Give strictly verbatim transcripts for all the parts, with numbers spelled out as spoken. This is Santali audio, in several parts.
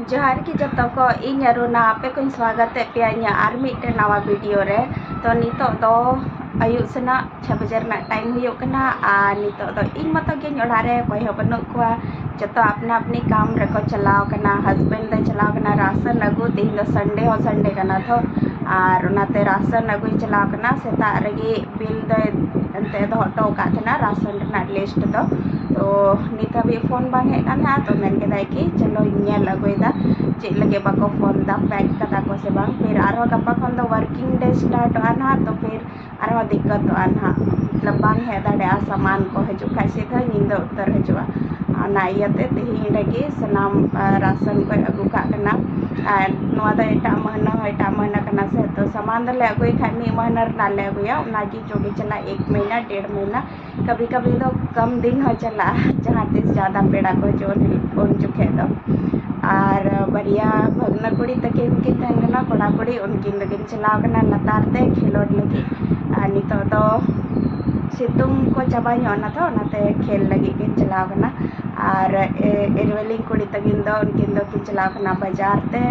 ᱡᱚᱦᱟᱨ ᱜᱮ ᱡᱚᱛᱚ ᱠᱚ, ᱤᱧ ᱟᱨᱩᱱᱟ, ᱟᱯᱮ ᱠᱚᱧ ᱥᱣᱟᱜᱚᱛᱮᱫ ᱯᱮᱭᱟ ᱤᱧᱟᱹᱜ ᱟᱨ ᱢᱤᱫᱴᱮᱱ ᱱᱟᱣᱟ ᱵᱷᱤᱰᱤᱭᱳ ᱨᱮ᱾ ᱛᱚ ᱱᱤᱛᱚᱜ ᱫᱚ ᱟᱹᱭᱩᱵ ᱥᱮᱱᱟᱜ ᱪᱷᱚ ᱵᱟᱡᱮ ᱨᱮᱱᱟᱜ ᱴᱟᱭᱤᱢ ᱦᱩᱭᱩᱜ ᱠᱟᱱᱟ ᱟᱨ ᱱᱤᱛᱚᱜ ᱫᱚ ᱤᱧ ᱢᱚᱛᱚ ᱜᱤᱧ ᱚᱲᱟᱜ ᱨᱮ, ᱚᱠᱚᱭ ᱦᱚᱸ ᱵᱟᱹᱱᱩᱜ ᱠᱚᱣᱟ᱾ ᱡᱚᱛᱚ ᱟᱯᱱᱟ ᱟᱯᱱᱤ ᱠᱟᱢ ᱨᱮᱠᱚ ᱪᱟᱞᱟᱣ ᱠᱟᱱᱟ᱾ ᱦᱟᱥᱵᱮᱱᱰ ᱫᱚᱭ ᱪᱟᱞᱟᱣ ᱠᱟᱱᱟ ᱨᱟᱥᱚᱱ ᱟᱹᱜᱩ, ᱛᱮᱦᱮᱧ ᱫᱚ ᱥᱟᱱᱰᱮ ᱦᱚᱸ ᱥᱟᱱᱰᱮ ᱠᱟᱱᱟ ᱛᱚ, ᱟᱨ ᱚᱱᱟᱛᱮ ᱨᱟᱥᱚᱱ ᱟᱹᱜᱩᱭ ᱪᱟᱞᱟᱣ ᱠᱟᱱᱟ᱾ ᱥᱮᱛᱟᱜ ᱨᱮᱜᱮ ᱵᱤᱞ ᱫᱚᱭ ᱮᱱᱛᱮ ᱫᱚᱦᱚ ᱦᱚᱴᱚ ᱟᱠᱟᱫ ᱛᱟᱦᱮᱱᱟ, ᱨᱟᱥᱚᱱ ᱨᱮᱱᱟᱜ ᱞᱤᱥᱴ ᱫᱚ᱾ ᱛᱚ ᱱᱤᱛ ᱦᱟᱹᱵᱤᱡ ᱯᱷᱳᱱ ᱵᱟᱝ ᱦᱮᱡ ᱠᱟᱱ ᱛᱟᱦᱮᱸᱜᱼᱟ, ᱛᱚ ᱢᱮᱱ ᱠᱮᱫᱟᱭ ᱠᱤ ᱪᱚᱞᱚᱧ ᱧᱮᱞ ᱟᱹᱜᱩᱭᱮᱫᱟ ᱪᱮᱫ ᱞᱟᱹᱜᱤᱫ ᱵᱟᱠᱚ ᱯᱷᱳᱱ ᱮᱫᱟ, ᱯᱮᱠ ᱠᱟᱫᱟ ᱠᱚ ᱥᱮ ᱵᱟᱝ᱾ ᱯᱷᱤᱨ ᱟᱨᱦᱚᱸ ᱜᱟᱯᱟ ᱠᱷᱚᱱ ᱫᱚ ᱣᱟᱨᱠᱤᱝ ᱰᱮ ᱥᱴᱟᱨᱴᱚᱜᱼᱟ ᱱᱟᱦᱟᱜ, ᱛᱚ ᱯᱷᱤᱨ ᱟᱨᱦᱚᱸ ᱫᱤᱠᱠᱟᱛᱚᱜᱼᱟ ᱱᱟᱦᱟᱜ, ᱢᱚᱛᱞᱚᱵ ᱵᱟᱝ ᱦᱮᱡ ᱫᱟᱲᱮᱭᱟᱜᱼᱟ ᱥᱟᱢᱟᱱ ᱠᱚ ᱦᱤᱡᱩᱜ ᱠᱷᱟᱡ ᱥᱤᱫᱷᱟᱹ ᱧᱤᱫᱟᱹ ᱩᱛᱟᱹᱨ ᱦᱤᱡᱩᱜᱼᱟ᱾ ᱚᱱᱟ ᱤᱭᱟᱹᱛᱮ ᱛᱮᱦᱮᱧ ᱨᱮᱜᱮ ᱥᱟᱱᱟᱢ, ᱟ, ᱨᱟᱥᱚᱱ ᱠᱚᱭ ᱟᱹᱜᱩ ᱠᱟᱜ ᱠᱟᱱᱟ᱾ ᱟᱨ ᱱᱚᱣᱟ ᱫᱚ ᱮᱴᱟᱜ ᱢᱟᱹᱦᱱᱟᱹ ᱦᱚᱸ ᱮᱴᱟᱜ ᱢᱟᱹᱦᱱᱟᱹ ᱠᱟᱱᱟ ᱥᱮ, ᱛᱚ ᱥᱟᱢᱟᱱ ᱫᱚᱞᱮ ᱟᱹᱜᱩᱭ ᱠᱷᱟᱡ ᱢᱤᱫ ᱢᱟᱹᱦᱱᱟᱹ ᱨᱮᱱᱟᱜ ᱞᱮ ᱟᱹᱜᱩᱭᱟ, ᱚᱱᱟᱜᱮ ᱡᱚᱜᱮ ᱪᱟᱞᱟᱜ ᱮᱠ ᱢᱟᱹᱦᱱᱟᱹ ᱰᱮᱲ ᱢᱟᱹᱦᱱᱟᱹ, ᱠᱟᱵᱷᱤ ᱠᱟᱵᱷᱤ ᱫᱚ ᱠᱟᱢ ᱫᱤᱱ ᱦᱚᱸ ᱪᱟᱞᱟᱜᱼᱟ ᱡᱟᱦᱟᱸ ᱛᱤᱥ ᱡᱟᱫᱟ ᱯᱮᱲᱟ ᱠᱚ ᱦᱤᱡᱩᱜ ᱩᱱ ᱡᱚᱠᱷᱮᱡ ᱫᱚ᱾ ᱟᱨ ᱵᱟᱨᱭᱟ ᱵᱷᱟᱹᱜᱽᱱᱟᱹ ᱠᱩᱲᱤ ᱛᱟᱹᱠᱤᱱ ᱠᱤᱱ ᱛᱟᱦᱮᱱ ᱠᱟᱱᱟ, ᱠᱚᱲᱟ ᱠᱩᱲᱤ, ᱩᱱᱠᱤᱱ ᱫᱚᱠᱤᱱ ᱪᱟᱞᱟᱣ ᱠᱟᱱᱟ ᱞᱟᱛᱟᱨ ᱛᱮ ᱠᱷᱮᱞᱳᱰ ᱞᱟᱹᱜᱤᱫ᱾ ᱟᱨ ᱱᱤᱛᱚᱜ ᱫᱚ ᱥᱤᱛᱩᱝ ᱠᱚ ᱪᱟᱵᱟ ᱧᱚᱜ ᱮᱱᱟ ᱛᱚ, ᱚᱱᱟᱛᱮ ᱠᱷᱮᱞ ᱞᱟᱹᱜᱤᱫ ᱠᱤᱱ ᱪᱟᱞᱟᱣ ᱠᱟᱱᱟ᱾ ᱟᱨ ᱮ-, ᱮᱨᱣᱮᱞᱤᱧ ᱠᱩᱲᱤ ᱛᱟᱹᱠᱤᱱ ᱫᱚ ᱩᱱᱠᱤᱱ ᱫᱚᱠᱤᱱ ᱪᱟᱞᱟᱣ ᱠᱟᱱᱟ ᱵᱟᱡᱟᱨ ᱛᱮ,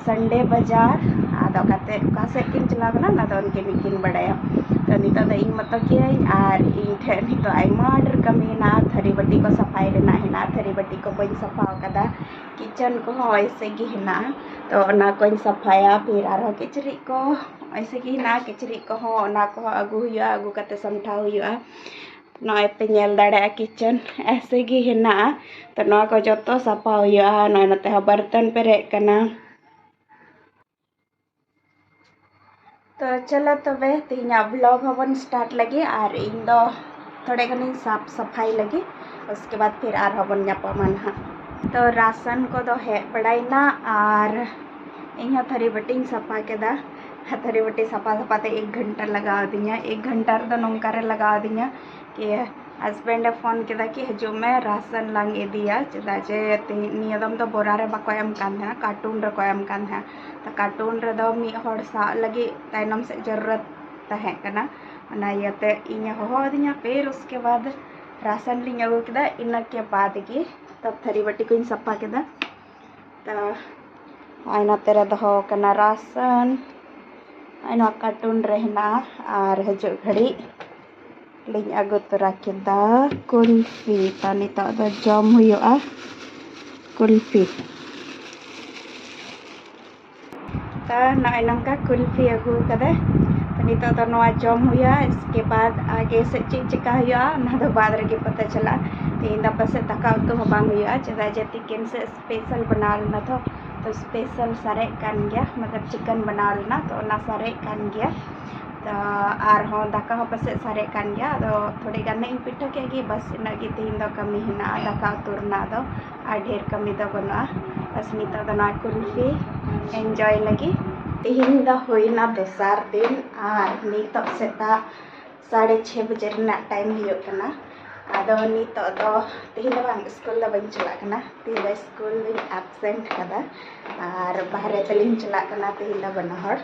ᱥᱟᱱᱰᱮ ᱵᱟᱡᱟᱨ᱾ ᱟᱫᱚ ᱠᱟᱛᱮ ᱚᱠᱟ ᱥᱮᱫ ᱠᱤᱱ ᱪᱟᱞᱟᱣ ᱠᱟᱱᱟ, ᱚᱱᱟ ᱫᱚ ᱩᱱᱠᱤᱱ ᱜᱮᱠᱤᱱ ᱵᱟᱲᱟᱭᱟ᱾ ᱛᱚ ᱱᱤᱛᱚᱜ ᱫᱚ ᱤᱧ ᱢᱚᱛᱚ ᱜᱤᱭᱟᱹᱧ ᱟᱨ ᱤᱧ ᱴᱷᱮᱱ ᱱᱤᱛᱚᱜ ᱟᱭᱢᱟ ᱰᱷᱮᱨ ᱠᱟᱹᱢᱤ ᱦᱮᱱᱟᱜᱼᱟ, ᱛᱷᱟᱹᱨᱤ ᱵᱟᱹᱴᱤ ᱠᱚ ᱥᱟᱯᱷᱟᱭ ᱨᱮᱱᱟᱜ ᱦᱮᱱᱟᱜᱼᱟ, ᱛᱷᱟᱹᱨᱤ ᱵᱟᱹᱴᱤ ᱠᱚ ᱵᱟᱹᱧ ᱥᱟᱯᱷᱟ ᱟᱠᱟᱫᱟ, ᱠᱤᱪᱮᱱ ᱠᱚᱦᱚᱸ ᱮᱭᱥᱮ ᱜᱮ ᱦᱮᱱᱟᱜᱼᱟ᱾ ᱛᱚ ᱚᱱᱟ ᱠᱚᱧ ᱥᱟᱯᱷᱟᱭᱟ, ᱯᱷᱤᱨ ᱟᱨᱦᱚᱸ ᱠᱤᱪᱨᱤᱡ ᱠᱚ ᱮᱭᱥᱮ ᱜᱮ ᱦᱮᱱᱟᱜᱼᱟ, ᱠᱤᱪᱨᱤᱡ ᱠᱚᱦᱚᱸ ᱚᱱᱟ ᱠᱚᱦᱚᱸ ᱟᱹᱜᱩ ᱦᱩᱭᱩᱜᱼᱟ, ᱟᱹᱜᱩ ᱠᱟᱛᱮ ᱥᱟᱢᱴᱷᱟᱣ ᱦᱩᱭᱩᱜᱼᱟ᱾ ᱱᱚᱜᱼᱚᱭ ᱯᱮ ᱧᱮᱞ ᱫᱟᱲᱮᱭᱟᱜᱼᱟ ᱠᱤᱪᱮᱱ ᱮᱭᱥᱮ ᱜᱮ ᱦᱮᱱᱟᱜᱼᱟ᱾ ᱛᱚ ᱱᱚᱣᱟ ᱠᱚ ᱡᱚᱛᱚ ᱥᱟᱯᱷᱟ ᱦᱩᱭᱩᱜᱼᱟ᱾ ᱱᱚᱜᱼᱚᱭ ᱱᱚᱛᱮ ᱦᱚᱸ ᱵᱟᱨᱛᱚᱱ ᱯᱮᱨᱮᱡ ᱠᱟᱱᱟ᱾ ᱛᱚ ᱪᱚᱞᱚ ᱛᱚᱵᱮ ᱛᱮᱦᱮᱧᱟᱜ ᱵᱷᱞᱚᱜ ᱦᱚᱸᱵᱚᱱ ᱥᱴᱟᱨᱴ ᱞᱟᱹᱜᱤᱫ ᱟᱨ ᱤᱧ ᱫᱚ ᱛᱷᱚᱲᱮ ᱜᱟᱱᱤᱧ ᱥᱟᱯ ᱥᱟᱯᱷᱟᱭ ᱞᱟᱹᱜᱤᱫ, ᱩᱥᱠᱮ ᱵᱟᱫ ᱯᱷᱤᱨ ᱟᱨᱦᱚᱸ ᱵᱚᱱ ᱧᱟᱯᱟᱢᱟ ᱱᱟᱦᱟᱜ᱾ ᱛᱚ ᱨᱟᱥᱚᱱ ᱠᱚᱫᱚ ᱦᱮᱡ ᱵᱟᱲᱟᱭᱮᱱᱟ ᱟᱨ ᱤᱧ ᱦᱚᱸ ᱛᱷᱟᱹᱨᱤ ᱵᱟᱹᱴᱤᱧ ᱥᱟᱯᱷᱟ ᱠᱮᱫᱟ᱾ ᱛᱷᱟᱹᱨᱤ ᱵᱟᱹᱴᱤ ᱥᱟᱯᱷᱟ ᱥᱟᱯᱷᱟ ᱛᱮ ᱮᱠ ᱜᱷᱚᱱᱴᱟ ᱞᱟᱜᱟᱣ ᱟᱹᱫᱤᱧᱟ, ᱮᱠ ᱜᱷᱚᱱᱴᱟ ᱨᱮᱫᱚ ᱱᱚᱝᱠᱟ ᱨᱮ ᱞᱟᱜᱟᱣ ᱟᱹᱫᱤᱧᱟ ᱠᱤ ᱦᱟᱥᱵᱮᱱᱰ ᱮ ᱯᱷᱳᱱ ᱠᱮᱫᱟ ᱠᱤ ᱦᱤᱡᱩᱜ ᱢᱮ ᱨᱟᱥᱚᱱ ᱞᱟᱝ ᱤᱫᱤᱭᱟ, ᱪᱮᱫᱟᱜ ᱡᱮ ᱛᱮᱦᱮᱧ ᱱᱤᱭᱟᱹ ᱫᱚᱢ ᱫᱚ ᱵᱚᱨᱟ ᱨᱮ ᱵᱟᱠᱚ ᱮᱢ ᱠᱟᱱ ᱛᱟᱦᱮᱱᱟ, ᱠᱟᱨᱴᱩᱱ ᱨᱮᱠᱚ ᱮᱢ ᱠᱟᱱ ᱛᱟᱦᱮᱱᱟ᱾ ᱛᱚ ᱠᱟᱨᱴᱩᱱ ᱨᱮᱫᱚ ᱢᱤᱫ ᱦᱚᱲ ᱥᱟᱵ ᱞᱟᱹᱜᱤᱫ ᱛᱟᱭᱱᱚᱢ ᱥᱮᱫ ᱡᱟᱹᱨᱩᱨᱟᱛ ᱛᱟᱦᱮᱸ ᱠᱟᱱᱟ, ᱚᱱᱟ ᱤᱭᱟᱹᱛᱮ ᱤᱧᱮ ᱦᱚᱦᱚ ᱟᱹᱫᱤᱧᱟ᱾ ᱯᱷᱤᱨ ᱩᱥᱠᱮ ᱵᱟᱫ ᱨᱟᱥᱚᱱ ᱞᱤᱧ ᱟᱹᱜᱩ ᱠᱮᱫᱟ, ᱤᱱᱟᱹ ᱠᱮ ᱵᱟᱫ ᱜᱮ ᱛᱚ ᱛᱷᱟᱹᱨᱤ ᱵᱟᱹᱴᱤ ᱠᱚᱧ ᱥᱟᱯᱷᱟ ᱠᱮᱫᱟ᱾ ᱛᱚ ᱱᱚᱜᱼᱚᱭ ᱱᱚᱛᱮ ᱨᱮ ᱫᱚᱦᱚ ᱟᱠᱟᱱᱟ ᱨᱟᱥᱚᱱ᱾ ᱱᱚᱜᱼᱚᱭ ᱱᱚᱣᱟ ᱠᱟᱨᱴᱩᱱ ᱨᱮ ᱦᱮᱱᱟᱜᱼᱟ᱾ ᱟᱨ ᱦᱤᱡᱩᱜ ᱜᱷᱟᱹᱲᱤᱡ ᱞᱤᱧ ᱟᱹᱜᱩ ᱛᱚᱨᱟ ᱠᱮᱫᱟ ᱠᱩᱞᱯᱷᱤ᱾ ᱛᱚ ᱱᱤᱛᱚᱜ ᱫᱚ ᱡᱚᱢ ᱦᱩᱭᱩᱜᱼᱟ ᱠᱩᱞᱯᱷᱤ᱾ ᱛᱚ ᱱᱚᱜᱼᱚᱭ ᱱᱚᱝᱠᱟ ᱠᱩᱞᱯᱷᱤ ᱟᱹᱜᱩ ᱠᱟᱫᱟᱭ᱾ ᱛᱚ ᱱᱤᱛᱚᱜ ᱫᱚ ᱱᱚᱣᱟ ᱡᱚᱢ ᱦᱩᱭᱩᱜᱼᱟ᱾ ᱤᱥᱠᱮ ᱵᱟᱫ ᱟᱜᱮ ᱥᱮᱫ ᱪᱮᱫ ᱪᱮᱠᱟ ᱦᱩᱭᱩᱜᱼᱟ, ᱚᱱᱟ ᱫᱚ ᱵᱟᱫ ᱨᱮᱜᱮ ᱯᱟᱛᱟ ᱪᱟᱞᱟᱜᱼᱟ᱾ ᱛᱮᱦᱮᱧ ᱫᱚ ᱯᱟᱥᱮᱡ ᱫᱟᱠᱟ ᱩᱛᱩ ᱦᱚᱸ ᱵᱟᱝ ᱦᱩᱭᱩᱜᱼᱟ, ᱪᱮᱫᱟᱜ ᱡᱮ ᱛᱤᱠᱤᱱ ᱥᱮᱫ ᱥᱯᱮᱥᱟᱞ ᱵᱮᱱᱟᱣ ᱞᱮᱱᱟ᱾ ᱛᱚ ᱛᱚ ᱥᱯᱮᱥᱟᱞ ᱥᱟᱨᱮᱡ ᱠᱟᱱ ᱜᱮᱭᱟ, ᱢᱚᱛᱞᱚᱵ ᱪᱤᱠᱮᱱ ᱵᱮᱱᱟᱣ ᱞᱮᱱᱟ, ᱛᱚ ᱚᱱᱟ ᱥᱟᱨᱮᱡ ᱠᱟᱱ ᱜᱮᱭᱟ᱾ ᱛᱚ ᱟᱨᱦᱚᱸ ᱫᱟᱠᱟ ᱦᱚᱸ ᱯᱟᱥᱮᱡ ᱥᱟᱨᱮᱡ ᱠᱟᱱ ᱜᱮᱭᱟ᱾ ᱟᱫᱚ ᱛᱷᱚᱲᱤ ᱜᱟᱱ ᱤᱧ ᱯᱤᱴᱷᱟᱹ ᱠᱮᱫ ᱜᱮ, ᱵᱟᱥ ᱤᱱᱟᱹᱜ ᱜᱮ ᱛᱮᱦᱮᱧ ᱫᱚ ᱠᱟᱹᱢᱤ ᱦᱮᱱᱟᱜᱼᱟ ᱫᱟᱠᱟ ᱩᱛᱩ ᱨᱮᱱᱟᱜ ᱫᱚ᱾ ᱟᱨ ᱰᱷᱮᱨ ᱠᱟᱹᱢᱤ ᱫᱚ ᱵᱟᱹᱱᱩᱜᱼᱟ᱾ ᱵᱟᱥ ᱱᱤᱛᱚᱜ ᱫᱚ ᱱᱚᱣᱟ ᱠᱩᱞᱯᱷᱤ ᱮᱱᱡᱚᱭ ᱞᱟᱹᱜᱤᱫ᱾ ᱛᱮᱦᱮᱧ ᱫᱚ ᱦᱩᱭᱱᱟ ᱫᱚᱥᱟᱨ ᱫᱤᱱ ᱟᱨ ᱱᱤᱛᱚᱜ ᱥᱮᱛᱟᱜ ᱥᱟᱲᱮ ᱪᱷᱮ ᱵᱟᱡᱮ ᱨᱮᱱᱟᱜ ᱴᱟᱭᱤᱢ ᱦᱩᱭᱩᱜ ᱠᱟᱱᱟ᱾ ᱟᱫᱚ ᱱᱤᱛᱚᱜ ᱫᱚ, ᱛᱮᱦᱮᱧ ᱫᱚ ᱵᱟᱝ, ᱥᱠᱩᱞ ᱫᱚ ᱵᱟᱹᱧ ᱪᱟᱞᱟᱜ ᱠᱟᱱᱟ᱾ ᱛᱮᱦᱮᱧ ᱫᱚ ᱥᱠᱩᱞ ᱫᱚᱧ ᱟᱵᱥᱮᱱᱴ ᱠᱟᱫᱟ᱾ ᱟᱨ ᱵᱟᱦᱨᱮ ᱛᱮᱞᱤᱧ ᱪᱟᱞᱟᱜ ᱠᱟᱱᱟ ᱛᱮᱦᱮᱧ ᱫᱚ ᱵᱟᱱᱟ ᱦᱚᱲ᱾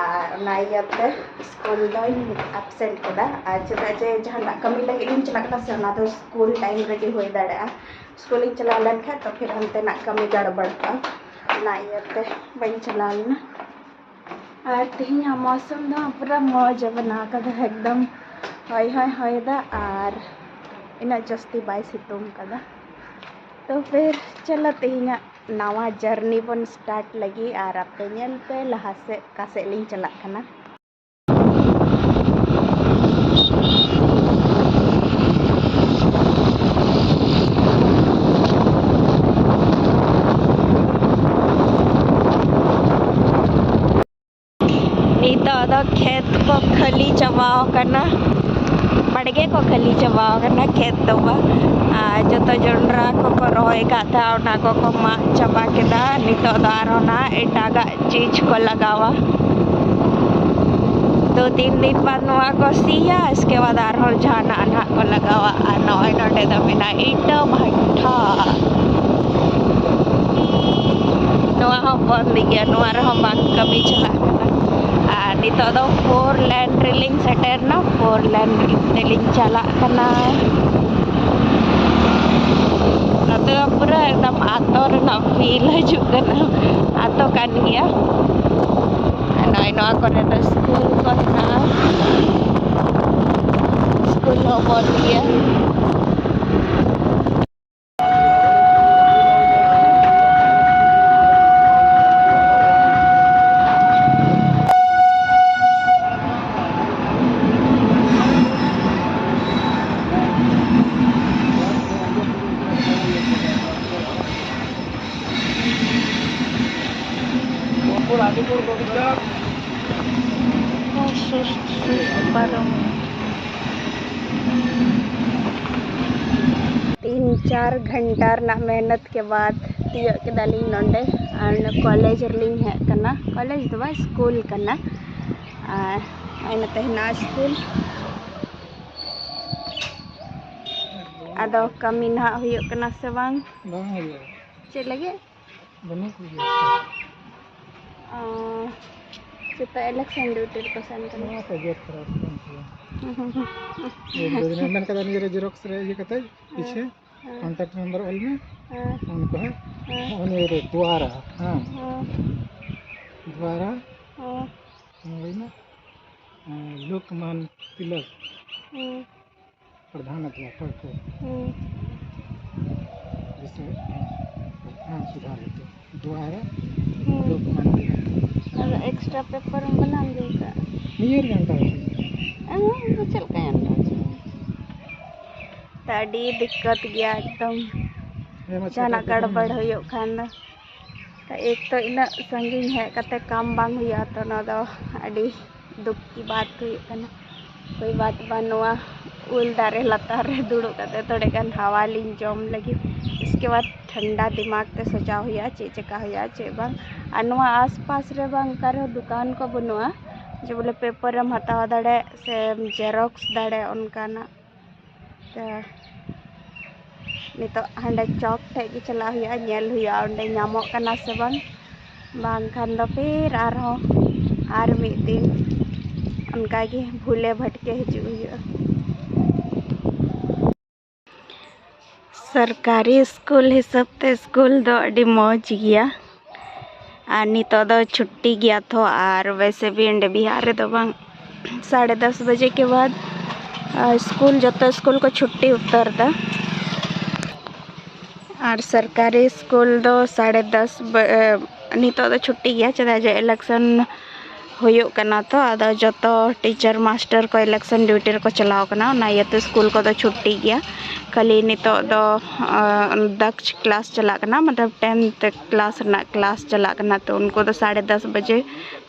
ᱟᱨ ᱚᱱᱟ ᱤᱭᱟᱹᱛᱮ ᱥᱠᱩᱞ ᱫᱚᱧ ᱟᱵᱥᱮᱱᱴ ᱠᱟᱫᱟ᱾ ᱟᱨ ᱪᱮᱫᱟᱜ ᱡᱮ ᱡᱟᱦᱟᱱᱟᱜ ᱠᱟᱹᱢᱤ ᱞᱟᱹᱜᱤᱫ ᱞᱤᱧ ᱪᱟᱞᱟᱜ ᱠᱟᱱᱟ ᱥᱮ, ᱚᱱᱟ ᱫᱚ ᱥᱠᱩᱞ ᱴᱟᱭᱤᱢ ᱨᱮᱜᱮ ᱦᱩᱭ ᱫᱟᱲᱮᱭᱟᱜᱼᱟ᱾ ᱥᱠᱩᱞᱤᱧ ᱪᱟᱞᱟᱣ ᱞᱮᱱᱠᱷᱟᱱ ᱛᱚ ᱯᱷᱤᱨ ᱦᱟᱱᱛᱮᱱᱟᱜ ᱠᱟᱹᱢᱤ ᱜᱟᱲᱵᱟᱲᱚᱜᱼᱟ, ᱚᱱᱟ ᱤᱭᱟᱹᱛᱮ ᱵᱟᱹᱧ ᱪᱟᱞᱟᱣ ᱞᱮᱱᱟ᱾ ᱟᱨ ᱛᱮᱦᱮᱧᱟᱜ ᱢᱳᱥᱚᱢ ᱫᱚ ᱯᱩᱨᱟᱹ ᱢᱚᱡᱽ ᱮ ᱵᱮᱱᱟᱣ ᱠᱟᱫᱟ, ᱮᱠᱫᱚᱢ ᱦᱚᱭ ᱦᱚᱭ ᱦᱚᱭ ᱫᱟ ᱟᱨ ᱤᱱᱟᱹᱜ ᱡᱟᱹᱥᱛᱤ ᱵᱟᱭ ᱥᱤᱛᱩᱝ ᱠᱟᱫᱟ᱾ ᱛᱚ ᱯᱷᱤᱨ ᱪᱚᱞᱚ ᱛᱮᱦᱮᱧᱟᱜ ᱱᱟᱣᱟ ᱡᱟᱨᱱᱤ ᱵᱚᱱ ᱥᱴᱟᱨᱴ ᱞᱟᱹᱜᱤᱫ ᱟᱨ ᱟᱯᱮ ᱧᱮᱞ ᱯᱮ ᱞᱟᱦᱟ ᱥᱮᱫ ᱚᱠᱟ ᱥᱮᱫ ᱞᱤᱧ ᱪᱟᱞᱟᱜ ᱠᱟᱱᱟ᱾ ᱱᱤᱛᱚᱜ ᱫᱚ ᱠᱷᱮᱛ ᱠᱚ ᱠᱷᱟᱹᱞᱤ ᱪᱟᱵᱟᱣ ᱠᱟᱱᱟ, ᱵᱟᱲᱜᱮ ᱠᱚ ᱠᱷᱟᱹᱞᱤ ᱪᱟᱵᱟᱣ ᱠᱟᱱᱟ, ᱠᱷᱮᱛ ᱫᱚ ᱵᱟᱝ᱾ ᱟᱨ ᱡᱚᱛᱚ ᱡᱚᱱᱰᱨᱟ ᱠᱚᱠᱚ ᱨᱚᱦᱚᱭ ᱠᱟᱜ ᱛᱟᱦᱮᱸ, ᱚᱱᱟ ᱠᱚᱠᱚ ᱢᱟᱜ ᱪᱟᱵᱟ ᱠᱮᱫᱟ᱾ ᱱᱤᱛᱚᱜ ᱫᱚ ᱟᱨᱦᱚᱸ ᱱᱟᱦᱟᱜ ᱮᱴᱟᱜᱟᱜ ᱪᱤᱡᱽ ᱠᱚ ᱞᱟᱜᱟᱣᱟ᱾ ᱫᱩ ᱛᱤᱱ ᱫᱤᱱ ᱵᱟᱫ ᱱᱚᱣᱟ ᱠᱚ ᱥᱤᱭᱟ, ᱤᱥᱠᱮ ᱵᱟᱫ ᱟᱨᱦᱚᱸ ᱡᱟᱦᱟᱱᱟᱜ ᱱᱟᱦᱟᱜ ᱠᱚ ᱞᱟᱜᱟᱣᱟ᱾ ᱟᱨ ᱱᱚᱜᱼᱚᱭ ᱱᱚᱰᱮ ᱫᱚ ᱢᱮᱱᱟᱜᱼᱟ ᱤᱴᱟᱹ ᱵᱷᱟᱴᱟ᱾ ᱱᱚᱣᱟ ᱦᱚᱸ ᱵᱚᱱᱫ ᱜᱮᱭᱟ, ᱱᱚᱣᱟ ᱨᱮᱦᱚᱸ ᱵᱟᱝ ᱠᱟᱹᱢᱤ ᱪᱟᱞᱟᱜ ᱠᱟᱱᱟ᱾ ᱟᱨ ᱱᱤᱛᱚᱜ ᱫᱚ ᱯᱷᱳᱨ ᱞᱮᱱ ᱨᱮᱞᱤᱧ ᱥᱮᱴᱮᱨ ᱮᱱᱟ, ᱯᱷᱳᱨ ᱞᱮᱱ ᱛᱮᱞᱤᱧ ᱪᱟᱞᱟᱜ ᱠᱟᱱᱟ᱾ ᱛᱚ ᱯᱩᱨᱟᱹ ᱮᱠᱫᱚᱢ ᱟᱛᱳ ᱨᱮᱱᱟᱜ ᱯᱷᱤᱞ ᱦᱤᱡᱩᱜ ᱠᱟᱱᱟ᱾ ᱟᱛᱳ ᱠᱟᱱ ᱜᱮᱭᱟ᱾ ᱱᱚᱜᱼᱚᱭ ᱱᱚᱣᱟ ᱠᱚᱨᱮ ᱫᱚ ᱥᱠᱩᱞ ᱠᱚ ᱦᱮᱱᱟᱜᱼᱟ᱾ ᱥᱠᱩᱞ ᱦᱚᱸ ᱵᱚᱱᱫ ᱜᱮᱭᱟ᱾ ᱥᱩᱥᱛ ᱥᱩᱥᱛ ᱯᱟᱨᱚᱢ᱾ ᱛᱤᱱ ᱪᱟᱨ ᱜᱷᱚᱱᱴᱟ ᱨᱮᱱᱟᱜ ᱢᱮᱦᱱᱚᱛ ᱠᱮ ᱵᱟᱫ ᱛᱤᱭᱳᱜ ᱠᱮᱫᱟᱞᱤᱧ ᱱᱚᱰᱮ᱾ ᱟᱨ ᱱᱚᱰᱮ ᱠᱚᱞᱮᱡᱽ ᱨᱮᱞᱤᱧ ᱦᱮᱡ ᱠᱟᱱᱟ᱾ ᱠᱚᱞᱮᱡᱽ ᱫᱚ ᱵᱟᱝ, ᱥᱠᱩᱞ ᱠᱟᱱᱟ᱾ ᱟᱨ ᱱᱚᱜᱼᱚᱭ ᱱᱚᱛᱮ ᱦᱮᱱᱟᱜᱼᱟ ᱥᱠᱩᱞ᱾ ᱟᱫᱚ ᱠᱟᱹᱢᱤ ᱱᱟᱦᱟᱜ ᱦᱩᱭᱩᱜ ᱠᱟᱱᱟ ᱥᱮ ᱵᱟᱝ? ᱵᱟᱝ ᱦᱩᱭᱩᱜᱼᱟ᱾ ᱪᱮᱫ ᱞᱟᱹᱜᱤᱫ? ᱵᱟᱹᱱᱩᱜ ᱠᱚᱜᱮᱭᱟ᱾ ᱚ, ᱪᱮᱫ ᱯᱮ election duty ᱨᱮᱠᱚ ᱥᱮᱱ ᱠᱟᱱᱟ? ᱱᱚᱣᱟ ᱠᱚ ᱜᱮᱫ ᱠᱚᱨᱟᱣ ᱠᱚ ᱠᱟᱱ ᱛᱟᱵᱚᱱᱟ᱾ ᱮᱠ ᱫᱚ ᱫᱤᱱ ᱢᱮᱱ ᱠᱟᱫᱟ, ᱱᱤᱭᱟᱹ ᱨᱮ xerox ᱨᱮ ᱤᱭᱟᱹ ᱠᱟᱛᱮ ᱯᱤᱪᱷᱮ ᱦᱮᱸ᱾ Contact number ᱚᱞ ᱢᱮ᱾ ᱦᱮᱸ᱾ ᱩᱱᱠᱩ ᱦᱮᱸ᱾ ᱦᱮᱸ᱾ ᱦᱚᱸᱜᱼᱚ ᱱᱤᱭᱟᱹ ᱨᱮ ᱫᱩᱣᱟᱨᱟ, ᱦᱮᱸ᱾ ᱦᱮᱸ᱾ ᱫᱩᱣᱟᱨᱟ᱾ ᱦᱮᱸ᱾ ᱦᱮᱸ, ᱞᱟᱹᱭ ᱢᱮ᱾ ᱦᱮᱸ, ᱞᱳᱠᱢᱟᱱ ᱛᱤᱞᱚᱠ᱾ ᱦᱮᱸ᱾ ᱯᱨᱚᱫᱷᱟᱱ ᱚᱫᱷᱭᱟᱯᱚᱠ ᱠᱚ᱾ ᱦᱩᱸ᱾ ᱡᱮᱥᱮ, ᱦᱮᱸ, ᱥᱩᱫᱷᱟᱨ ᱦᱮᱛᱩ ᱫᱩᱣᱟᱨᱟ ᱦᱩᱸ᱾ ᱞᱳᱠ ᱢᱟᱱ ᱛᱤᱞᱚᱠ᱾ ᱟᱫᱚ extra paper ᱮᱢ ᱵᱮᱱᱟᱣ ᱤᱫᱤ ᱠᱟᱜᱼᱟ? ᱱᱤᱭᱟᱹ ᱨᱮᱜᱮ ᱚᱱᱠᱟ ᱦᱩᱭᱩᱜᱼᱟ᱾ ᱮᱸ, ᱪᱮᱫ ᱞᱮᱠᱟᱭ ᱮᱢ ᱫᱟ? ᱛᱚ ᱟᱹᱰᱤ ᱫᱤᱠᱠᱟᱛ ᱜᱮᱭᱟ ᱮᱠᱫᱚᱢ᱾ ᱦᱮᱸ, ᱢᱟ, ᱡᱟᱦᱟᱱᱟᱜ ᱪᱮᱠᱟ ᱜᱟᱲᱵᱟᱲ ᱠᱟᱛᱮ ᱦᱩᱭᱩᱜ ᱠᱷᱟᱱ ᱫᱚ᱾ ᱛᱚ ᱮᱠ ᱛᱚ ᱤᱱᱟᱹᱜ ᱥᱟᱺᱜᱤᱧ ᱦᱮᱡ ᱠᱟᱛᱮ ᱠᱟᱢ ᱵᱟᱝ ᱦᱩᱭᱩᱜᱼᱟ, ᱛᱚ ᱱᱚᱣᱟ ᱫᱚ ᱟᱹᱰᱤ ᱫᱩᱠ ᱠᱤ ᱵᱟᱛ ᱦᱩᱭᱩᱜ ᱠᱟᱱᱟ᱾ ᱠᱳᱭ ᱵᱟᱛ ᱵᱟᱹᱱᱩᱜᱼᱟ, ᱩᱞ ᱫᱟᱨᱮ ᱞᱟᱛᱟᱨ ᱨᱮ ᱫᱩᱲᱩᱵ ᱠᱟᱛᱮ ᱛᱷᱚᱲᱮ ᱜᱟᱱ ᱦᱟᱣᱟ ᱞᱤᱧ ᱡᱚᱢ ᱞᱟᱹᱜᱤᱫ᱾ ᱤᱥᱠᱮ ᱵᱟᱫ ᱴᱷᱟᱱᱰᱟ ᱫᱤᱢᱟᱜᱽ ᱛᱮ ᱥᱚᱪᱟᱣ ᱦᱩᱭᱩᱜᱼᱟ, ᱪᱮᱫ ᱪᱮᱠᱟ ᱦᱩᱭᱩᱜᱼᱟ, ᱪᱮᱫ ᱵᱟᱝ᱾ ᱟᱨ ᱱᱚᱣᱟ ᱟᱥᱯᱟᱥ ᱨᱮ ᱵᱟᱝ ᱚᱠᱟ ᱨᱮᱦᱚᱸ ᱫᱚᱠᱟᱱ ᱠᱚ ᱵᱟᱹᱱᱩᱜᱼᱟ, ᱡᱮ ᱵᱚᱞᱮ ᱯᱮᱯᱟᱨ ᱮᱢ ᱦᱟᱛᱟᱣ ᱫᱟᱲᱮᱭᱟᱜ ᱥᱮ ᱡᱮᱨᱚᱠᱥ ᱫᱟᱲᱮᱭᱟᱜ ᱚᱱᱠᱟᱱᱟᱜ᱾ ᱛᱚ, ᱱᱤᱛᱚᱜ ᱦᱟᱸᱰᱮ ᱪᱚᱠ ᱴᱷᱮᱡ ᱜᱮ ᱪᱟᱞᱟᱜ ᱦᱩᱭᱩᱜᱼᱟ, ᱧᱮᱞ ᱦᱩᱭᱩᱜᱼᱟ ᱚᱸᱰᱮ ᱧᱟᱢᱚᱜ ᱠᱟᱱᱟ ᱥᱮ ᱵᱟᱝ᱾ ᱵᱟᱝᱠᱷᱟᱱ ᱫᱚ ᱯᱷᱤᱨ ᱟᱨᱦᱚᱸ ᱟᱨ ᱢᱤᱫ ᱫᱤᱱ ᱚᱱᱠᱟᱜᱮ ᱵᱷᱩᱞᱮ ᱵᱷᱟᱴᱠᱮ ᱦᱤᱡᱩᱜ ᱦᱩᱭᱩᱜᱼᱟ᱾ ᱥᱚᱨᱠᱟᱨᱤ ᱥᱠᱩᱞ ᱦᱤᱥᱟᱹᱵ ᱛᱮ ᱥᱠᱩᱞ ᱫᱚ ᱟᱹᱰᱤ ᱢᱚᱡᱽ ᱜᱮᱭᱟ᱾ ᱟᱨ ᱱᱤᱛᱚᱜ ᱫᱚ ᱪᱷᱩᱴᱴᱤ ᱜᱮᱭᱟ ᱛᱚ, ᱟᱨ ᱣᱮᱥᱮ ᱵᱷᱤ ᱚᱸᱰᱮ ᱵᱤᱦᱟᱨ ᱨᱮᱫᱚ ᱵᱟᱝ, ᱥᱟᱲᱮ ᱫᱟᱥ ᱵᱟᱡᱮ ᱠᱮ ᱵᱟᱫ ᱥᱠᱩᱞ, ᱡᱚᱛᱚ ᱥᱠᱩᱞ ᱠᱚ ᱪᱷᱩᱴᱴᱤ ᱩᱛᱟᱹᱨ ᱮᱫᱟ᱾ ᱟᱨ ᱥᱚᱨᱠᱟᱨᱤ ᱥᱠᱩᱞ ᱫᱚ ᱥᱟᱲᱮ ᱫᱟᱥ ᱵᱟ-, ᱱᱤᱛᱚᱜ ᱫᱚ ᱪᱷᱩᱴᱴᱤ ᱜᱮᱭᱟ, ᱪᱮᱫᱟᱜ ᱡᱮ ᱤᱞᱮᱠᱥᱚᱱ ᱦᱩᱭᱩᱜ ᱠᱟᱱᱟ ᱛᱚ, ᱟᱫᱚ ᱡᱚᱛᱚ ᱴᱤᱪᱟᱨ ᱢᱟᱥᱴᱟᱨ ᱠᱚ ᱤᱞᱮᱠᱥᱚᱱ ᱰᱤᱭᱩᱴᱤ ᱨᱮᱠᱚ ᱪᱟᱞᱟᱣ ᱠᱟᱱᱟ, ᱚᱱᱟ ᱤᱭᱟᱹᱛᱮ ᱥᱠᱩᱞ ᱠᱚᱫᱚ ᱪᱷᱩᱴᱴᱤ ᱜᱮᱭᱟ᱾ ᱠᱷᱟᱹᱞᱤ ᱱᱤᱛᱚᱜ ᱫᱚ ᱫᱟᱠᱪ ᱠᱞᱟᱥ ᱪᱟᱞᱟᱜ ᱠᱟᱱᱟ, ᱢᱚᱛᱞᱚᱵ ᱴᱮᱱᱛᱷ ᱠᱞᱟᱥ ᱨᱮᱱᱟᱜ ᱠᱞᱟᱥ ᱪᱟᱞᱟᱜ ᱠᱟᱱᱟ, ᱛᱚ ᱩᱱᱠᱩ ᱫᱚ ᱥᱟᱲᱮ ᱫᱟᱥ ᱵᱟᱡᱮ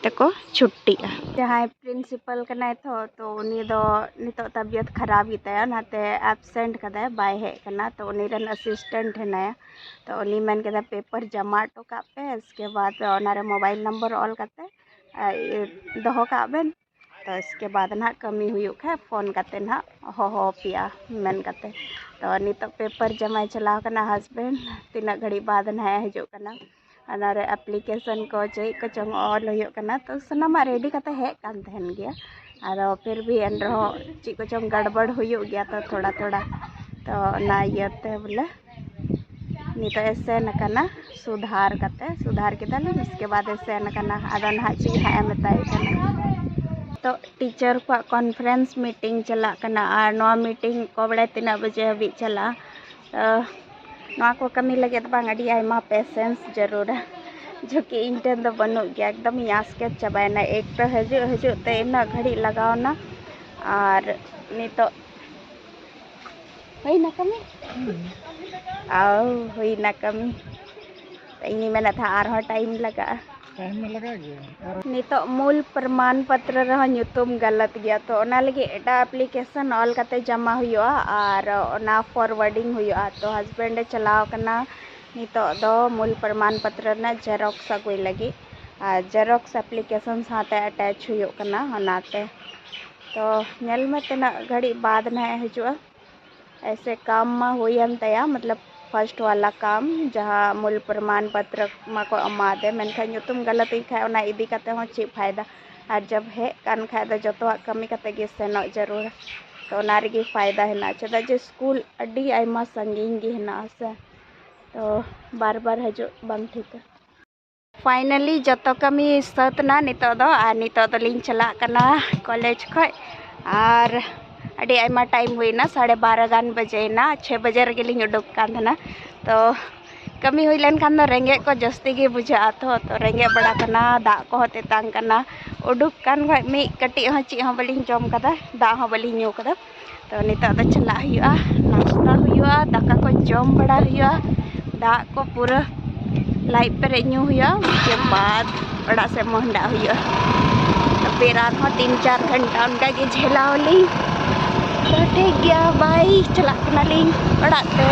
ᱛᱮᱠᱚ ᱪᱷᱩᱴᱴᱤᱜᱼᱟ᱾ ᱡᱟᱦᱟᱸᱭ ᱯᱨᱤᱱᱥᱤᱯᱟᱞ ᱠᱟᱱᱟᱭ ᱛᱚ, ᱛᱚ ᱩᱱᱤ ᱫᱚ ᱱᱤᱛᱚᱜ ᱛᱟᱵᱤᱭᱚᱛ ᱠᱷᱟᱨᱟᱯ ᱜᱮᱛᱟᱭᱟ, ᱚᱱᱟᱛᱮ ᱮᱵᱥᱮᱱᱴ ᱠᱟᱫᱟᱭ, ᱵᱟᱭ ᱦᱮᱡ ᱠᱟᱱᱟ᱾ ᱛᱚ ᱩᱱᱤ ᱨᱮᱱ ᱟᱥᱤᱥᱴᱮᱱᱴ ᱦᱮᱱᱟᱭᱟ, ᱛᱚ ᱩᱱᱤ ᱢᱮᱱ ᱠᱮᱫᱟ, "ᱯᱮᱯᱟᱨ ᱡᱟᱢᱟ ᱦᱚᱴᱚ ᱠᱟᱜ ᱯᱮ, ᱤᱥᱠᱮ ᱵᱟᱫ ᱚᱱᱟᱨᱮ ᱢᱳᱵᱟᱭᱤᱞ ᱱᱚᱢᱵᱚᱨ ᱚᱞ ᱠᱟᱛᱮ ᱟᱨ ᱤᱭᱟᱹ ᱫᱚᱦᱚ ᱠᱟᱜ ᱵᱮᱱ, ᱛᱚ ᱤᱥᱠᱮ ᱵᱟᱫ ᱱᱟᱦᱟᱜ ᱠᱟᱹᱢᱤ ᱦᱩᱭᱩᱜ ᱠᱷᱟᱡ ᱯᱷᱳᱱ ᱠᱟᱛᱮ ᱱᱟᱦᱟᱜ ᱦᱚᱦᱚ ᱯᱮᱭᱟ" ᱢᱮᱱ ᱠᱟᱛᱮ᱾ ᱛᱚ ᱱᱤᱛᱚᱜ ᱯᱮᱯᱟᱨ ᱡᱟᱢᱟᱭ ᱪᱟᱞᱟᱣ ᱠᱟᱱᱟ ᱦᱟᱥᱵᱮᱱᱰ, ᱛᱤᱱᱟᱹᱜ ᱜᱷᱟᱹᱲᱤᱡ ᱵᱟᱫ ᱱᱟᱦᱟᱜ ᱮ ᱦᱤᱡᱩᱜ ᱠᱟᱱᱟ᱾ ᱚᱱᱟᱨᱮ ᱮᱯᱞᱤᱠᱮᱥᱚᱱ ᱠᱚ ᱪᱮᱫ ᱠᱚᱪᱚᱝ ᱚᱞ ᱦᱩᱭᱩᱜ ᱠᱟᱱᱟ, ᱛᱚ ᱥᱟᱱᱟᱢᱟᱜ ᱨᱮᱰᱤ ᱠᱟᱛᱮ ᱦᱮᱡ ᱠᱟᱱ ᱛᱟᱦᱮᱱ ᱜᱮᱭᱟ᱾ ᱟᱫᱚ ᱯᱷᱤᱨ ᱵᱷᱤ ᱮᱱ ᱨᱮᱦᱚᱸ ᱪᱮᱫ ᱠᱚᱪᱚᱝ ᱜᱟᱲᱵᱟᱲ ᱦᱩᱭᱩᱜ ᱜᱮᱭᱟ, ᱛᱚ ᱛᱷᱚᱲᱟ ᱛᱷᱚᱲᱟ᱾ ᱛᱚ ᱚᱱᱟ ᱤᱭᱟᱹᱛᱮ ᱵᱚᱞᱮ ᱱᱤᱛᱚᱜ ᱮ ᱥᱮᱱ ᱟᱠᱟᱱᱟ, ᱥᱩᱫᱷᱟᱨ ᱠᱟᱛᱮ, ᱥᱩᱫᱷᱟᱨ ᱠᱮᱫᱟᱞᱤᱧ, ᱤᱥᱠᱮ ᱵᱟᱫ ᱮ ᱥᱮᱱ ᱟᱠᱟᱱᱟ᱾ ᱟᱫᱚ ᱱᱟᱦᱟᱜ ᱪᱮᱫ ᱦᱟᱸᱜ ᱮ ᱢᱮᱛᱟᱭ ᱠᱟᱱᱟ᱾ ᱛᱚ ᱴᱤᱪᱟᱨ ᱠᱚᱣᱟᱜ ᱠᱚᱱᱯᱷᱟᱨᱮᱱᱥ ᱢᱤᱴᱤᱝ ᱪᱟᱞᱟᱜ ᱠᱟᱱᱟ, ᱟᱨ ᱱᱚᱣᱟ ᱢᱤᱴᱤᱝ ᱚᱠᱟ ᱵᱟᱲᱟᱭ ᱛᱤᱱᱟᱹᱜ ᱵᱟᱡᱮ ᱦᱟᱹᱵᱤᱡ ᱪᱟᱞᱟᱜᱼᱟ᱾ ᱛᱚ ᱱᱚᱣᱟ ᱠᱚ ᱠᱟᱹᱢᱤ ᱞᱟᱹᱜᱤᱫ ᱵᱟᱝ, ᱟᱹᱰᱤ ᱟᱭᱢᱟ ᱯᱮᱥᱮᱱᱥ ᱡᱟᱹᱨᱩᱲᱟ, ᱡᱚᱠᱤ ᱤᱧ ᱴᱷᱮᱱ ᱫᱚ ᱵᱟᱹᱱᱩᱜ ᱜᱮᱭᱟ, ᱮᱠᱫᱚᱢ ᱤᱧ ᱟᱥᱠᱮᱛ ᱪᱟᱵᱟᱭᱮᱱᱟ᱾ ᱮᱠ ᱛᱚ ᱦᱤᱡᱩᱜ ᱦᱤᱡᱩᱜ ᱛᱮ ᱤᱱᱟᱹᱜ ᱜᱷᱟᱹᱲᱤᱡ ᱞᱟᱜᱟᱣᱱᱟ, ᱟᱨ ᱱᱤᱛᱚᱜ ᱦᱩᱭᱱᱟ ᱠᱟᱹᱢᱤ? ᱟᱣ, ᱦᱩᱭᱱᱟ ᱠᱟᱹᱢᱤ᱾ ᱤᱧᱤᱧ ᱢᱮᱱᱮᱫ ᱛᱟᱦᱮᱸᱫ ᱟᱨᱦᱚᱸ ᱴᱟᱭᱤᱢ ᱞᱟᱜᱟᱜᱼᱟ᱾ ᱴᱟᱭᱤᱢ ᱢᱟ ᱞᱟᱜᱟᱜ ᱜᱮᱭᱟ᱾ ᱟᱨ ᱱᱤᱛᱚᱜ ᱢᱩᱞ ᱯᱨᱚᱢᱟᱱ ᱯᱚᱛᱨᱚ ᱨᱮᱦᱚᱸ ᱧᱩᱛᱩᱢ ᱜᱟᱞᱟᱛ ᱜᱮᱭᱟ, ᱛᱚ ᱚᱱᱟ ᱞᱟᱹᱜᱤᱫ ᱮᱴᱟᱜ ᱮᱯᱞᱤᱠᱮᱥᱚᱱ ᱚᱞ ᱠᱟᱛᱮ ᱡᱚᱢᱟ ᱦᱩᱭᱩᱜᱼᱟ ᱟᱨ ᱚᱱᱟ ᱯᱷᱚᱨᱣᱟᱨᱰᱤᱝ ᱦᱩᱭᱩᱜᱼᱟ᱾ ᱛᱚ ᱦᱟᱥᱵᱮᱱᱰ ᱮ ᱪᱟᱞᱟᱣ ᱠᱟᱱᱟ ᱱᱤᱛᱚᱜ ᱫᱚ ᱢᱩᱞ ᱯᱨᱚᱢᱟᱱ ᱯᱚᱛᱨᱚ ᱨᱮᱱᱟᱜ ᱡᱮᱨᱚᱠᱥ ᱟᱹᱜᱩᱭ ᱞᱟᱹᱜᱤᱫ, ᱟᱨ ᱡᱮᱨᱚᱠᱥ ᱮᱯᱞᱤᱠᱮᱥᱚᱱ ᱥᱟᱶᱛᱮ ᱟᱴᱮᱪ ᱦᱩᱭᱩᱜ ᱠᱟᱱᱟ, ᱚᱱᱟᱛᱮ᱾ ᱛᱚ ᱧᱮᱞ ᱢᱮ ᱛᱤᱱᱟᱹᱜ ᱜᱷᱟᱹᱲᱤᱡ ᱵᱟᱫ ᱱᱟᱦᱟᱜ ᱮ ᱦᱤᱡᱩᱜᱼᱟ᱾ ᱮᱥᱮ ᱠᱟᱢ ᱢᱟ ᱦᱩᱭᱮᱱ ᱛᱟᱭᱟ, ᱢᱚᱛᱞᱚᱵ ᱯᱷᱟᱥᱴ ᱣᱟᱞᱟ ᱠᱟᱢ, ᱡᱟᱦᱟᱸ ᱢᱩᱞ ᱯᱨᱚᱢᱟᱱ ᱯᱚᱛᱨᱚ ᱢᱟᱠᱚ ᱮᱢᱟᱫᱮ, ᱢᱮᱱᱠᱷᱟᱱ ᱧᱩᱛᱩᱢ ᱜᱟᱞᱟᱛ ᱮᱱ ᱠᱷᱟᱡ ᱚᱱᱟ ᱤᱫᱤ ᱠᱟᱛᱮ ᱦᱚᱸ ᱪᱮᱫ ᱯᱷᱟᱭᱫᱟ? ᱟᱨ ᱡᱟᱵ ᱦᱮᱡ ᱠᱟᱱ ᱠᱷᱟᱡ ᱫᱚ ᱡᱚᱛᱚᱣᱟᱜ ᱠᱟᱹᱢᱤ ᱠᱟᱛᱮ ᱜᱮ ᱥᱮᱱᱚᱜ ᱡᱟᱹᱨᱩᱲᱟ᱾ ᱛᱚ ᱚᱱᱟ ᱨᱮᱜᱮ ᱯᱷᱟᱭᱫᱟ ᱦᱮᱱᱟᱜᱼᱟ, ᱪᱮᱫᱟᱜ ᱡᱮ ᱥᱠᱩᱞ ᱟᱹᱰᱤ ᱟᱭᱢᱟ ᱥᱟᱺᱜᱤᱧ ᱜᱮ ᱦᱮᱱᱟᱜᱼᱟ ᱥᱮ, ᱛᱚ ᱵᱟᱨ ᱵᱟᱨ ᱦᱤᱡᱩᱜ ᱵᱟᱝ ᱴᱷᱤᱠᱟ᱾ ᱯᱷᱟᱭᱱᱟᱞᱤ ᱡᱚᱛᱚ ᱠᱟᱹᱢᱤ ᱥᱟᱹᱛ ᱮᱱᱟ ᱱᱤᱛᱚᱜ ᱫᱚ, ᱟᱨ ᱱᱤᱛᱚᱜ ᱫᱚᱞᱤᱧ ᱪᱟᱞᱟᱜ ᱠᱟᱱᱟ ᱠᱚᱞᱮᱡᱽ ᱠᱷᱚᱡ᱾ ᱟᱨ ᱟᱹᱰᱤ ᱟᱭᱢᱟ ᱴᱟᱭᱤᱢ ᱦᱩᱭᱱᱟ, ᱥᱟᱲᱮ ᱵᱟᱨᱚ ᱜᱟᱱ ᱵᱟᱡᱮᱭᱮᱱᱟ, ᱪᱷᱚᱭ ᱵᱟᱡᱮ ᱨᱮᱜᱮ ᱞᱤᱧ ᱩᱰᱩᱠ ᱠᱟᱱ ᱛᱟᱦᱮᱱᱟ᱾ ᱛᱚ ᱠᱟᱹᱢᱤ ᱦᱩᱭ ᱞᱮᱱᱠᱷᱟᱱ ᱫᱚ ᱨᱮᱸᱜᱮᱡ ᱠᱚ ᱡᱟᱹᱥᱛᱤ ᱜᱮ ᱵᱩᱡᱷᱟᱹᱜᱼᱟ᱾ ᱛᱚ ᱛᱚ ᱨᱮᱸᱜᱮᱡ ᱵᱟᱲᱟ ᱠᱟᱱᱟ, ᱫᱟᱜ ᱠᱚᱦᱚᱸ ᱛᱮᱛᱟᱝ ᱠᱟᱱᱟ᱾ ᱩᱰᱩᱠ ᱠᱟᱱ ᱠᱷᱚᱡ ᱢᱤᱫ ᱠᱟᱹᱴᱤᱡ ᱦᱚᱸ ᱪᱮᱫ ᱦᱚᱸ ᱵᱟᱹᱞᱤᱧ ᱡᱚᱢ ᱠᱟᱫᱟ, ᱫᱟᱜ ᱦᱚᱸ ᱵᱟᱹᱞᱤᱧ ᱧᱩ ᱠᱟᱫᱟ᱾ ᱛᱚ ᱱᱤᱛᱚᱜ ᱫᱚ ᱪᱟᱞᱟᱜ ᱦᱩᱭᱩᱜᱼᱟ, ᱱᱟᱥᱛᱟ ᱦᱩᱭᱩᱜᱼᱟ, ᱫᱟᱠᱟ ᱠᱚ ᱡᱚᱢ ᱵᱟᱲᱟ ᱦᱩᱭᱩᱜᱼᱟ, ᱫᱟᱜ ᱠᱚ ᱯᱩᱨᱟᱹ ᱞᱟᱡ ᱯᱮᱨᱮᱡ ᱧᱩ ᱦᱩᱭᱩᱜᱼᱟ᱾ ᱩᱥᱠᱮ ᱵᱟᱫ ᱚᱲᱟᱜ ᱥᱮᱫ ᱢᱚᱦᱰᱟᱜ ᱦᱩᱭᱩᱜᱼᱟ᱾ ᱛᱚ ᱯᱷᱤᱨ ᱟᱨᱦᱚᱸ ᱛᱤᱱ ᱪᱟᱨ ᱜᱷᱚᱱᱴᱟ ᱚᱱᱠᱟ ᱜᱮ ᱡᱷᱮᱞᱟᱣ ᱟᱹᱞᱤᱧ᱾ ᱛᱚ ᱴᱷᱤᱠ ᱜᱮᱭᱟ, ᱵᱟᱭ, ᱪᱟᱞᱟᱜ ᱠᱟᱱᱟᱞᱤᱧ ᱚᱲᱟᱜ ᱛᱮ᱾